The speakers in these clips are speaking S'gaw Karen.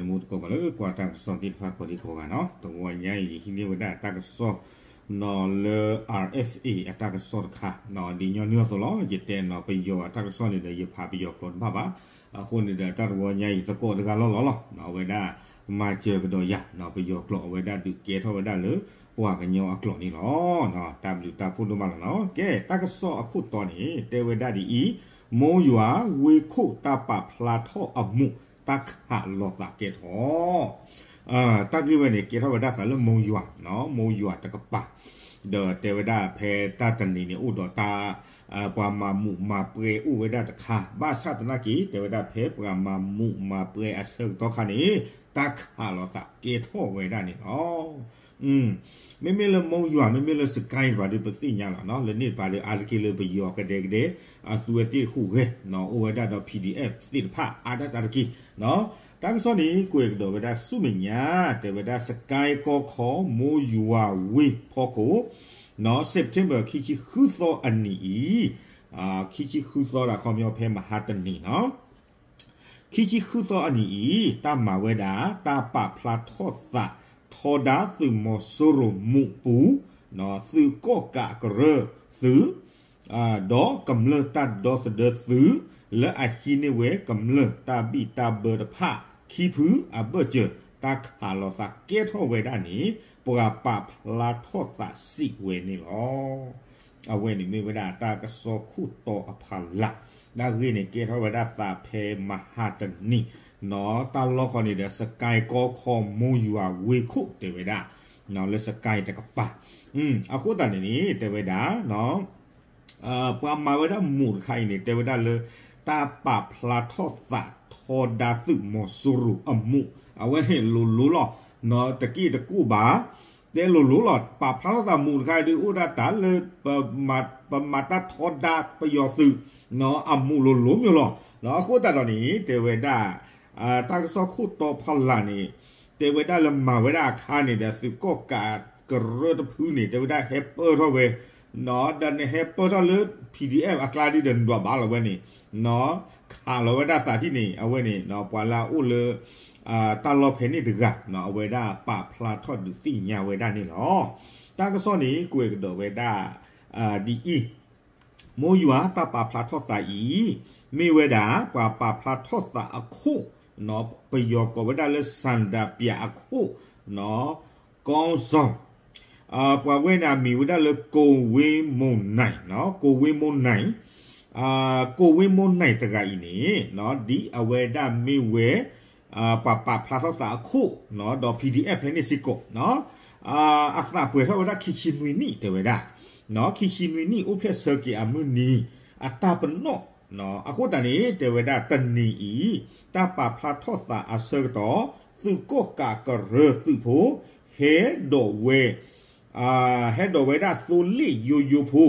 တမူတကိးဘၣ်လၢကွၢ်တၢ်ကစီၣ်သ့ၣ်တဖၣ်ကိးဒံကိးဂၤနီၤ, တဂီၤညါအံၤ ယဟံးန့ၢ်ဝဲဒၣ်တၢ်ကစီၣ်နီၤလၢ RFA အတၢ်ကစီၣ်တခါ, ဒ်ညီနုၢ်အသိးလီၤ, ယတဲနီၤပယီၤအတၢ်ကစီၣ်န့ၣ်ဒီး ယဖးပယီၤကျိာ်တဘၣ်ဘၣ်. အဃိန့ၣ်ဒီး တၢ်တဂီၤညါအံၤ သကိးတဂၤလီၤလီၤလီၤ, အဝဲဒၣ် မၤစၢၤကဒီးယၤနီၤ, ပယီၤကျိာ်အဝဲဒၣ်ဒုးကဲထီၣ်ဝဲဒၣ်လၢ ပှၤကညီအကျိာ်န့ၣ်လီၤ. တၢ်ဘျုးတၢ်ဖှိၣ်ဒိၣ်မးလီၤနီၤ. ကဲ တၢ်ကစီၣ်အခိၣ်တီန့ၣ် တဲဝဲဒၣ်ဒ်အံၤ, မိၢ်ယွၤဝ့ၢ်ခိၣ်တၢ်ပာ်ဖျါထီၣ်အမူး တၢ်ခးလိာ်သးကဲထီၣ် တၢ်ဂ့ၢ်ဝဲန့ၣ် ကဲထီၣ်ဝဲဒၣ်သးလၢမိၢ်ယွၤနီၤ, မိၢ်ယွၤတကပၤ, ဒီးတဲဝဲဒၣ်ဖဲတၢ်တနံၤန့ၣ် အိၣ်ဒီးတၢ် ပှၤမၤမူးမၤပွဲအိၣ်ဝဲဒၣ်တခါ, ဘၣ်ဆၣ်သနာ်က့ တဲဝဲဒၣ်ဖဲပှၤမၤမူးမၤပွဲအဆၢကတီၢ်ခါန့ၣ် တၢ်ခးလိာ်သးကဲထီၣ်ဝဲဒၣ်န့ၣ်လီၤ. မ့မ့ၢ်လၢမိၢ်ယွၤ မ့မ့ၢ်လၢစကဲတပၤဒီး ပသ့ၣ်ညါလီၤနီၤ, လၢန့ၣ်တပၤဒီး အါတက့ၢ်လၢပယီၤကဒဲကဒဲ အသုဝဲသ့ၣ်ဟူးဂဲၤ အိၣ်ဝဲဒၣ်ဒီး PDF သ့ၣ်တဖၣ်အါဒၣ်တၢ်တက့ၢ်. တၢ်ကစီၣ်န့ၣ် ကွဲးကဒီးဝဲဒၣ်ဆူမဲာ်ညါ, တဲဝဲဒၣ်စကဲကီခီ မိၢ်ယွၤဝ့ၢ်ဖီခိၣ် September ခံဆံဃုသီအနံၤအံၤ, ခံဆံဃုသီဒၣ်ခီပညီဖဲမဟါတနံၤနီၤ ခံဆံဃုသီအနံၤအံၤ တၢ်မၤဝဲဒၣ် တၢ်ပာ်ဖျါထီၣ်သး ထီဒါသုးမီၤစိရိၤမူးအပူၤ, သုးကီၣ်ကးကရၢသုး, ဒီးကမျၢၢ်တၢ်ဒီသဒၢသုး, လၢအဟံးန့ၢ်ဝဲကမျၢၢ်တၢ်ဘံၣ်တၢ်ဘၢတဖၣ်ခံဖုအဘၢၣ်စၢၤ တၢ်ခးလိာ်သးကဲထီၣ်ဝဲဒၣ်န့ၣ် ပှၤပာ်ဖျါထီၣ်သးစံးဝဲန့ၣ်လီၤ. အဝဲန့ၣ်မ့ၢ်ဝဲဒၣ်တၢ်ကစီၣ်ခိၣ်တီအဖီလာ်, တၢ်ဂ့ၢ်န့ၣ်ကဲထီၣ်ဝဲဒၣ်သးဖဲမဟါတနံၤ, တၢ်လီၢ်ခီန့ၣ်ဒီး စကဲကီခီ မိၢ်ယွၤဝ့ၢ်ခိၣ်တဲဝဲဒၣ်, လၢစကဲတကပၤ, အဃိသတးန့ၣ်န့ၣ် တဲဝဲဒၣ် ပှၤမၤဝဲဒၣ်မူးတခါအံၤန့ၣ် တဲဝဲဒၣ်လၢ တၢ်ပာ်ဖျါထီၣ်သး ထီဒါသုးမီၤစိရိၤအမူး, အဝဲန့ၣ်လိၤလိၤလီၤ, တက့ၢ်တကိၢ်ဘၣ်, တဲလိၤလိၤလီၤ, ပာ်ဖျါထီၣ်သးမူးတခါအံၤဒုး အိၣ်ဒၣ်တၢ်လၢ ပမၤတၢ်ထီဒါပယီၤသုး အမူးလိၤလိၤမ့ၢ်လီၤ. အဃိသတးဒီးန့ၣ် တဲဝဲဒၣ် တၢ်ကစီၣ်ခိၣ်တီဖီလာ်န့ၣ် တဲဝဲဒၣ်လၢမၤဝဲဒၣ်အခါန့ၣ်ဒီး သုးကီၣ်ကးကရၢတဖုန့ၣ် တဲဝဲဒၣ်ဟဲပၢၢ်ထီၣ်ဝဲ, ဒီးနဟဲပၢၢ်ထီၣ်လၢ PDF အကျါဒ်ဒီးနဒွးဘၣ်လီၤဝဲန့ၣ်, ခးလီၤဝဲဒၣ်သးထံၣ်န့ၣ် အဝဲန့ၣ် ပှၤလၢအအိၣ်လၢ တၢ်လီၢ်ဖဲန့ၣ်တဂၤ အဝဲဒၣ်ပာ်ဖျါထီၣ်ဒုးသ့ၣ်ညါဝဲဒၣ်န့ၣ်လီၤ. တၢ်ကစီၣ်န့ၣ် ကွဲးကဒီးဝဲဒၣ် ဒ်အံၤ, မိၢ်ယွၤတၢ်ပာ်ဖျါထီၣ်သးအံၤ မ့ၢ်ဝဲဒၣ် ပှၤပာ်ဖျါထီၣ်သးအခိၣ်, ပယီၤကိးဝဲဒၣ်လၢ စၣ်ဒၣ်ပၠးအခိၣ်, ကီစီၣ်, ပှၤဝဲန့ၣ်အမံၤဝဲဒၣ်လၢ ကိးဝ့မိၢ်နၢၤ, ကိးဝ့မိၢ်နၢၤ, ကိးဝ့မိၢ်နၢၤတဂၤအံၤန့ၣ် ဒ်အဝဲဒၣ်မ့ၢ်ဝဲ ပှၤပာ်ဖျါထီၣ်သးအခိၣ် ဒီး PDF ဖဲန့ၣ်စ့ၢ်ကီး, အသးပှဲၤထီၣ်ဝဲဒၣ်ခံဆံနွံနံၣ်တဲဝဲဒၣ်, ခံဆံနွံနံၣ် အိၣ်ဖျဲၣ်ဆၢက့ၤအမုၢ်နံၤ အတၢ်ပနီၣ်, အဃိသတးန့ၣ် တဲဝဲဒၣ်တနံၤအံၤ တၢ်ပာ်ဖျါထီၣ်သးအဆၢကတီၢ် သုးကီၣ်ကးကရၢသုးဖိ ဟဲဒိးဝဲ ဟဲဒိးဝဲဒၣ်သိလ့ၣ်ယိယိဖိ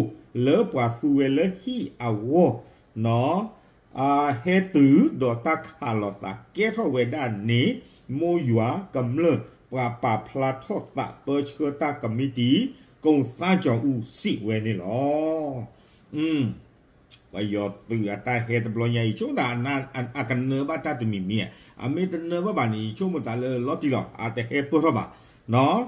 လၢပှၤသူဝဲလၢဟံၣ်အဂီၢ်, ဟဲတုၤဒီးတၢ်ခးလိာ်သးကဲထီၣ်ဝဲဒၣ်န့ၣ် မိၢ်ယွၤကမျၢၢ်ပှၤပာ်ဖျါထီၣ်သးပၢဆှၢတၢ်ကမံးတံာ် ကိၣ်သါကၠီၤအူစံးဝဲန့ၣ်လီၤ. ပယီၤသုးအတၢ်ဟဲတဘျီညါအံၤ ဆိကမိၣ်သး အကနၢဘၣ်တၢ်တမံၤမံၤ, အမ့ၢ်တနၢဘၣ်ဘၣ်န့ၣ် ဆိကမိၣ်သးလၢလီၤတံၢ်လီၤ အတဟဲပၢၢ်ထီၣ်ဘၣ်.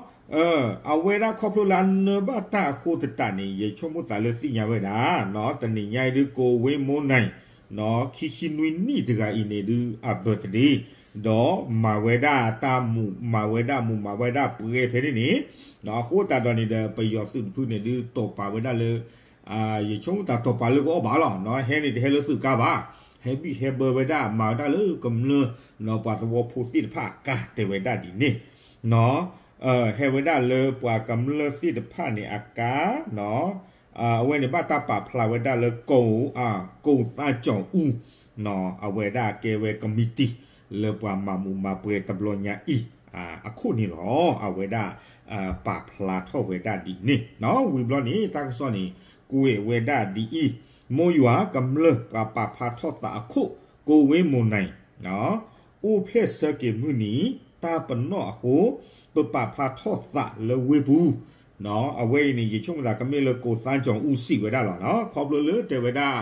အဝဲဒၣ်ခီဖျိလၢအနၢဘၣ်တၢ်အဃိသတးန့ၣ် ယဆိကမိၣ်သးလၢသ့ၣ်ညါဝဲဒၣ် တနံၤညါအံၤဒုး ကိးဝ့မိၢ်နၢၤ ခံဆံနွံနံၣ်တဂၤအံၤန့ၣ်ဒုး အ birthday ဒီးမၤဝဲဒၣ်တၢ်မူး မၤဝဲဒၣ်မူး မၤဝဲဒၣ်ပှဲၤဖဲန့ၣ်န့ၣ်, အဃိသတးဒီးန့ၣ်ဒီး ပယီၤသုးတဖုန့ၣ်ဒုး တိာ်ပာ်ဝဲဒၣ်လၢ ယဆိကမိၣ်သးတိာ်ပာ်လၢကအိၣ်ဘၣ်လီၤ, ဟဲန့ၣ်တဟဲလၢသုးကါဘၣ်, ဟဲဘံၣ်ဟဲဘၢဝဲဒၣ် မၤဝဲဒၣ်လၢကမျၢၢ် ပှၤသဝီဖိသ့ၣ်တဖၣ်အကါတဲဝဲဒၣ်ဒ်န့ၣ်, ဟဲဝဲဒၣ်လၢပှၤကမျၢၢ်သ့ၣ်တဖၣ်န့ၣ်အကါ အဝဲန့ၣ်ဘၣ်တၢ်ပာ်ဖျါဝဲဒၣ်လၢ ကိၣ်သါကၠီၤအူ, အဝဲဒၣ်ကဲဝဲကမံးတံာ် လၢပှၤမၤမူးမၤပှဲၤတဘျီညါအံၤ အခိၣ်န့ၣ်လီၤ. အဝဲဒၣ် ပာ်ဖျါထီၣ်ဝဲဒၣ်ဒ်န့ၣ်, ဝံၤဘျီန့ၣ် တၢ်ကစီၣ်န့ၣ် ကွဲးဝဲဒၣ်ဒ်အံၤ, မိၢ်ယွၤကမျၢၢ်ပှၤပာ်ဖျါထီၣ်သးအခိၣ် ကိးဝ့မိၢ်နၢၤ အိၣ်ဖျဲၣ်ဆၢက့ၤမုၢ်နံၤ တၢ်ပနီၣ်အဃိ ပပာ်ဖျါထီၣ်သးလၢဝ့ၢ်ပူၤ, အဝဲအံၤန့ၣ် ယဆိကမိၣ်သးကမ့ၢ်လၢ ကိၣ်သါကၠီၤအူစံးဝဲဒၣ်လီၤ. ခီဖျိလၢတဲဝဲဒၣ်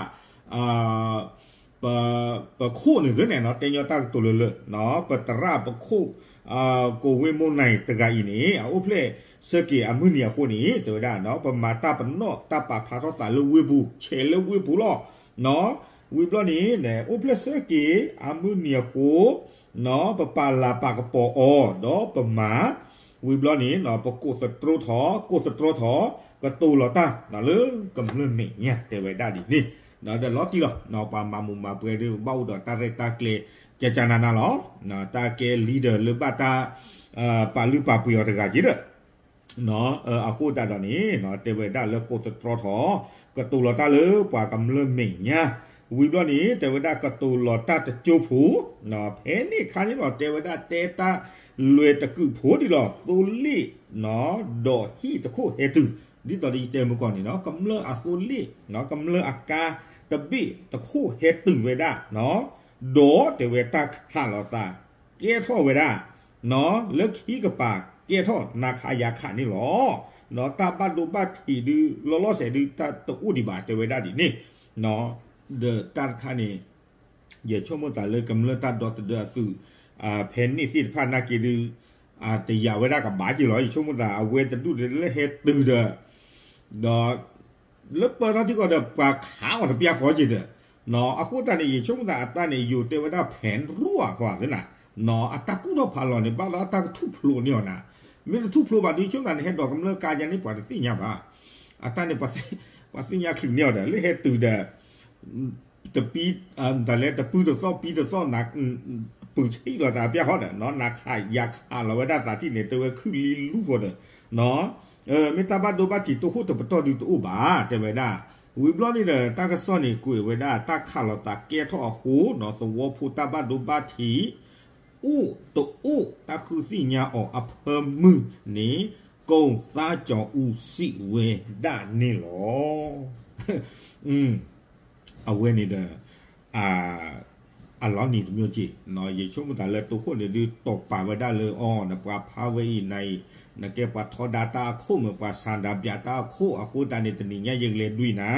ပခိၣ်န့ၣ်သ့န့ၣ်နီၤ တဲညီတၢ်ကတိၤလၢလၢ ပသရၣ်ပခိၣ် ကိးဝ့မိၢ်နံၤတဂၤအံၤန့ၣ် အအိၣ်ဖျဲၣ်ဆၢက့ၤအမုၢ်နံၤအဃိန့ၣ် တဲဝဲဒၣ်နီၤ ပမၤတၢ်ပနီၣ်တၢ်ပာ်ဖျါထီၣ်သးလၢဝ့ၢ်ပူၤ ဆဲးလၢဝ့ၢ်ပူၤလီၤ. ဝံၤဘျီန့ၣ် အိၣ်ဖျဲၣ်ဆၢက့ၤအမုၢ်နံၤအဃိ ပပာ်လၤပာ်ကပီၤအီၤ ဒီးပမၤ ဝံၤဘျီန့ၣ် ပကိးသတြီထီၣ် ကိးသတြီထီၣ် ကတိၤလီၤတၢ်လၢကမျၢၢ်မဲာ်ညါ တဲဝဲဒၣ်ဒ်န့ၣ် ဒီးလီၤတံၢ်လီၤ ပှၤမၤမူးမၤပွဲဒီး ဘၣ်အိၣ်ဒီးတၢ်ရဲၣ်တၢ်ကျဲၤ ကကနနလီၤ. တၢ်ကဲ leader လၢဘၣ်တၢ် ပာ်လုၢ်ပာ်ပှ့ၤအီၤတဂၤက့ဒီး အဃိသတးဒီးန့ၣ် တဲဝဲဒၣ်လၢကိးသတြီထီၣ် ကတိၤလီၤတၢ်လၢပှၤကမျၢၢ်မဲာ်ညါ ဝံၤဘျီန့ၣ် တဲဝဲဒၣ်ကတိၤလီၤတၢ်တကၠိဖိ ဖဲန့ၣ်အခါန့ၣ်လီၤ တဲဝဲဒၣ်တဲတၢ်လွဲၤတကုးဖိဒ်လီၤ သိလ့ၣ် ဒီးဟံၣ်တခိၣ်ဟဲတုၤ ဒ်သိးဒီးယတဲမုၢ်ကီၢ်န့ၣ်နီၤ ကမျၢၢ်အသိလ့ၣ် ကမျၢၢ်အကါတဘ့ၣ်တခိၣ်ဟဲတုၤဝဲဒၣ် ဒီးတဲဝဲတၢ်ခးလိာ်သး ကဲထီၣ်ဝဲဒၣ် လၢခံကပၤကဲထီၣ်နၤခးယၤခးန့ၣ်လီၤ. တၢ်ဘၣ်ဒိဘၣ်ထံးဒုး လီၤလီၤဆဲးဒုး တၢ်တအိၣ်ဒံးဘၣ်တဲဝဲဒၣ်ဒ်န့ၣ် ဒီးတၢ်တခါန့ၣ် ယဆိကမိၣ်သးလၢကမျၢၢ်တၢ်ဒီသဒၢအသုး ဖဲန့ၣ်သ့ၣ်တဖၣ်နာ်က့ဒုး တယာ်ဝဲဒၣ်ကဘၣ်က့ၤလီၤ ယဆိကမိၣ်သး အဝဲတဒူၣ်လၢဟဲတုၤဒီး ဒီး လၢပၢၢ်ထီၣ်ထံကီၢ်ဒီး ပှၤခးအီၤတပျၢ်ဃီက့ၤဒီး အဃိသတးန့ၣ် ယဆိကမိၣ်သးအတၢ်န့ၣ် ယိၤတဲဝဲဒၣ်ဖဲရူၣ်အဃိသ့ၣ်နၤ အတၢ်ကူၣ်ထီၣ်ဖးလီၤန့ၣ် ဘၣ်လီၤအတၢ်ကထူၣ်ဖျိးန့ၢ်အီၤနၤ မ့ၢ်တထူၣ်ဖျိးဘၣ်ဒုး ဆိကမိၣ်သးန့ၣ် ဟဲဒိးကမျၢၢ်ကါယါန့ၣ် ပှၤတသ့ၣ်ညါဘၣ် အတၢ်န့ၣ် ပှၤသ့ၣ်ညါချုးန့ၢ်အီၤဒီး လၢဟဲတုၤဒီး တပံ တလဲၤတပုၢ်တသီၣ်ပံတသီၣ် ပုၢ်ဆံးလိာ်သးပျၢ်ဃီဒီး နၤခးယၤခးလီၤဝဲဒၣ်သးထံၣ်န့ၣ် တဲဝဲခုၣ်လံလူဃီဒီး မ့ၢ်တၢ်ဘၣ်ဒိဘၣ်ထံးတိခိၣ်တပတီၢ်ဒုးတအိၣ်ဘၣ် တဲဝဲဒၣ် ဝံၤဘျီန့ၣ်ဒီး တၢ်ကစီၣ်န့ၣ် ကွဲးဝဲဒၣ် တၢ်ခးလိာ်သးကဲထီၣ်အဃိ သဝီဖိတၢ်ဘၣ်ဒိဘၣ်ထံး အိၣ်တအိၣ် တၢ်ဃုသ့ၣ်ညါအီၤအဖၢမုၢ်န့ၣ် ကိၢ်သါကၠီၤအူစံးဝဲဒၣ်န့ၣ်လီၤ. အဝဲန့ၣ်ဒီး အလီၤနံၤတမံၤက့ၤ ယဆိကမိၣ်သးလၢတိခိၣ်န့ၣ်ဒုး တိာ်ပာ်ဝဲဒၣ်လၢအီၤ နပှၤဖးဝဲအံၤနၤအံၤ နကဲပှၤထီဒါတၢ်အခိၣ်မ့ၢ် ပှၤဆန္ဒပြတၢ်အခိၣ်အဃိသတးန့ၣ် တနံၤညါယကလဲၤဒွံးနၤ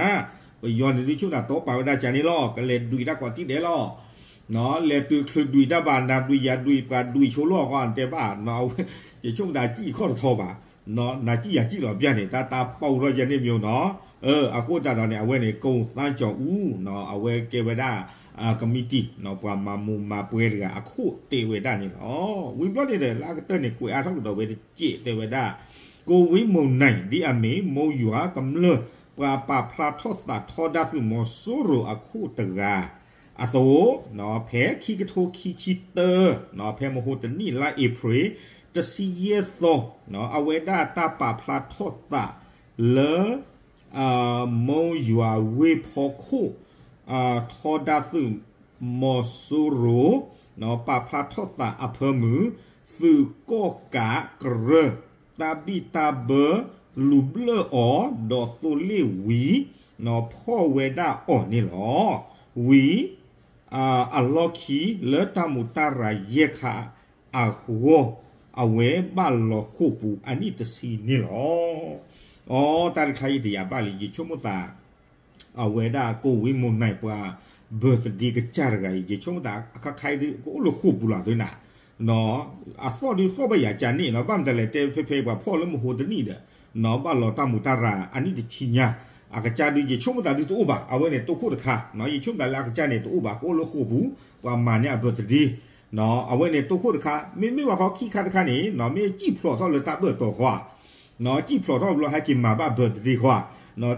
ပယီၤန့ၣ်ဒုးဆိကမိၣ်သးတိာ်ပာ်ဝဲဒၣ်ကန့ၣ်လီၤ ကလဲၤဒွံးတၢ်ကိးထံၣ်ဒဲးလီၤ လဲၤတုၤချုးဒွံးတၢ်ဘၣ် နၤဒွံးယၤဒွံး ပှၤဒွံးဆိလီၤအဃိ တဲဘၣ် ယဆိကမိၣ်သးစံၣ်ခီၣ်တထီဘၣ် နၤစံၣ်ယၤစံၣ်လီၤပျၢ်န့ၣ် တၢ်တၢ်ပီၣ်ထီၣ်ယဲန့ၣ်မ့ၢ်နီၤ အဃိသတးဒီးန့ၣ် အဝဲန့ၣ် ကိၢ်သါကၠီၤအူ အဝဲကဲဝဲဒၣ် ကမံးတံာ် ပှၤမၤမူးမၤပွဲတဂၤအခိၣ်တဲဝဲဒၣ်န့ၣ်လီၤ. ဝံၤဘျီန့ၣ်ဒီး လၢအကတၢၢ်န့ၣ် ကွဲးအါထီၣ်ကဒီးဝဲတစဲးတဲဝဲဒၣ် ကိဝံမုၢ်နံၤ ဒ်အမ့ၢ် မိၢ်ယွၤကမျၢၢ် ပှၤပာ်ဖျါထီၣ်သးထီဒါသုးမီၤစိရိၤအခိၣ်တဂၤ အသိး ဖဲခံကထိခံဆံတၢ ဖဲမဟိတနံၣ်လါအ့ဖြ့ၣ် တဆံယဲၢ်သီ အဝဲဒၣ်တၢ်ပာ်ဖျါထီၣ်သးလၢ မိၢ်ယွၤဝ့ၢ်ဖီခိၣ် ထီဒါသုးမီၤစိရိၤ ပာ်ဖျါထီၣ်သးအဖၢမုၢ် သုးကီၣ်ကးကရၢ တၢ်ဘံၣ်တၢ်ဘၢလူၤဘျၢၣ်အီၤ ဒီးသိလ့ၣ်ဝံၤ ဖီၣ်ဝဲဒၣ်အီၤန့ၣ်လီၤ. ဝံၤ အလီၢ်ခံလၢတၢ်မူးတၢ်ရၤယဲၢ်ခါအဂီၢ် အဝဲဘၣ်လီၤဃိာ်ပူၤအနံၣ်တဆံန့ၣ်လီၤ. အ တၢ်တခါအံၤတယာ်ဘၣ်လံ ယဆိကမိၣ်သး အဝဲဒၣ်ကိဝံမုၢ်နံၤပှၤ birthday ကစၢ်တဂၤအံၤ ယဆိကမိၣ်သးအခါခါအံၤဒုး ကအိၣ်လၢဃိာ်ပူၤလီၤသ့နၤ အသီၣ်ဒုးသီၣ်ဘၣ်ယၤကန့ၣ်နီၤ ဘၣ်မတၤလဲၣ်တဲဖဲဖဲပှၤဖီၣ်လၢမဟိတနံၣ်ဒီး ဘၣ်လီၤတၢ်မူးတၢ်ရၤအနံၣ်တဆံညါ အကစၢ်ဒုး ယဆိကမိၣ်သးဒုးတအိၣ်ဘၣ် အဝဲန့ၣ်တိခိၣ်တခါ ယဆိကမိၣ်သးလၢအကစၢ်န့ၣ်တအိၣ်ဘၣ် ကအိၣ်လၢဃိာ်ပူၤ ပှၤမၤန့ၢ်အ birthday အဝဲန့ၣ်တိခိၣ်တခါ မ့မ့ၢ်ဘၣ်ဃီခံခါတခါန့ၣ် မ့ၢ်စံၣ်ဖျိးထီၣ်လၢတၢ်ဘၢၣ်တီၤဃီ စံၣ်ဖျိးထီၣ်ဘျီဟဲက့ၤမၤဘၣ် birthday ဃီ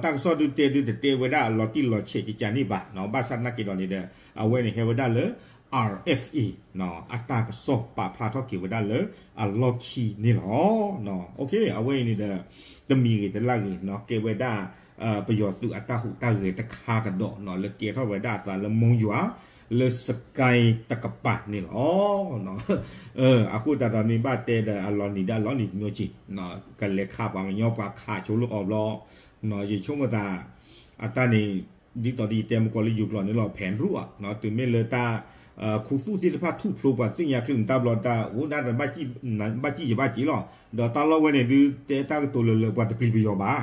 တၢ်ကစီၣ်ဒုးတဲဒုးတတဲဝဲဒၣ်လီၤတံၢ်လီၤဆဲးကကန့ၣ်ဘၣ် ဘၣ်ဆၣ်သနာ်က့ဒီးန့ၣ်ဒီး အဝဲန့ၣ်ဟဲဝဲဒၣ်လၢ RFA အတၢ်ကစီၣ်ပာ်ဖျါထီၣ်က့ၤဝဲဒၣ်လၢအလီၢ်ခံန့ၣ်လီၤ. အဝဲအံၤန့ၣ်ဒီး တမံၤဂ့ၤတလၢ်ဂ့ၤ ကဲဝဲဒၣ် ပယီၤသုးအတၢ်ဟူးတၢ်ဂဲၤတခါကဒီး လၢကဲထီၣ်ဝဲဒၣ်အသးလၢမိၢ်ယွၤ လၢစကဲတကပၤန့ၣ်လီၤ. အဃိသတးဒီးမ့ၢ်ဘၣ်တဲဒီးအလီၤနံၤဒီးအလီၤနံၤတမံၤက့ၤ ကလဲၤခးပှၤကညီပှၤခးဆိလၢအီၤဘျီ ယဆိကမိၣ်သး အတၢ်န့ၣ် ဒ်သိးဒ်ယတဲမုၢ်ကီၢ်လၢယိၤကျိာ်န့ၣ်လီၤ ဖဲရူၣ် တုၤမ့ၢ်လၢတၢ် ခူသူၣ်သ့ၣ်တဖၣ်ထူၣ်ဖျိပှၤသ့ၣ်ညါချုးတၢ်ဘျီတၢ် အိၣ်ဒၣ် ဘၣ်စံၣ်ယဘၣ်စံၣ်လီၤ ဒီးတၢ်လီၢ်ဝဲန့ၣ်ဒုး တဲတၢ်ကတိၤလၢလၢပှၤတပျံၤပယီၤဘၣ်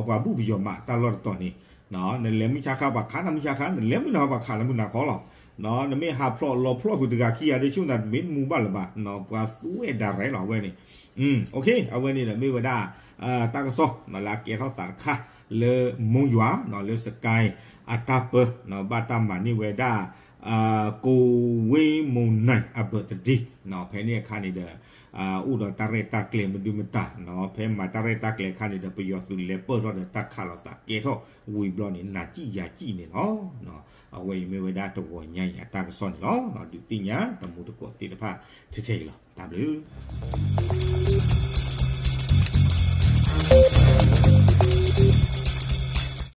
ပှၤဘူၣ်ပယီၤမးတၢ်လီၢ်တတီၤန့ၣ် နလဲၤမုၢ်ဆါခါပှၤခးနၤမုၢ်ဆါခါ နလဲၤမုၢ်နၤခါပှၤခးနၤမုၢ်နၤခီလီၤ. နမ့ၢ်ဟးဖျိးလီၤဖျိးဃုာ်တဂၤခံဂၤဒီး ဆိသးတမ့ၢ်မူဘၣ်လၢၤဘၣ်, ပှၤသူဝဲဒၣ်ရဲၣ်လီၤအဝဲန့ၣ်. အဝဲန့ၣ်ဒီးမ့ၢ်ဝဲဒၣ် တၢ်ကစီၣ်လၢအကဲထီၣ်သးတခါလၢ မုံယွၤ လၢစကဲအတၢ်ပၢ ဘၣ်တၢ်မၤန့ၢ်ဝဲဒၣ် ကိဝ့မုန်နိုင် အ birthday ဖဲန့ၣ်အခါန့ၣ်ဒီး အိၣ်ဒီးတၢ်ရဲၣ်တၢ်ကျဲၤမနုၤမတၤ, ဖဲမၤတၢ်ရဲၣ်တၢ်ကျဲၤအခါန့ၣ်ဒီး ပယီၤသုးလဲၤပၢၢ်ထီၣ်ဒီးတၢ်ခးလိာ်သးကဲထီၣ်ဝံၤဘျီန့ၣ် နၤစံၣ်ယၤစံၣ်န့ၣ်လီၤ. အဝဲအံၤမ့ၢ်ဝဲဒၣ်တဂီၤညါအံၤအတၢ်ကစီၣ်န့ၣ်လီၤ. ဒုးသ့ၣ်ညါတမူတကိးသ့ၣ်တဖၣ်ထဲထဲအံၤလီၤ. တၢ်ဘျုး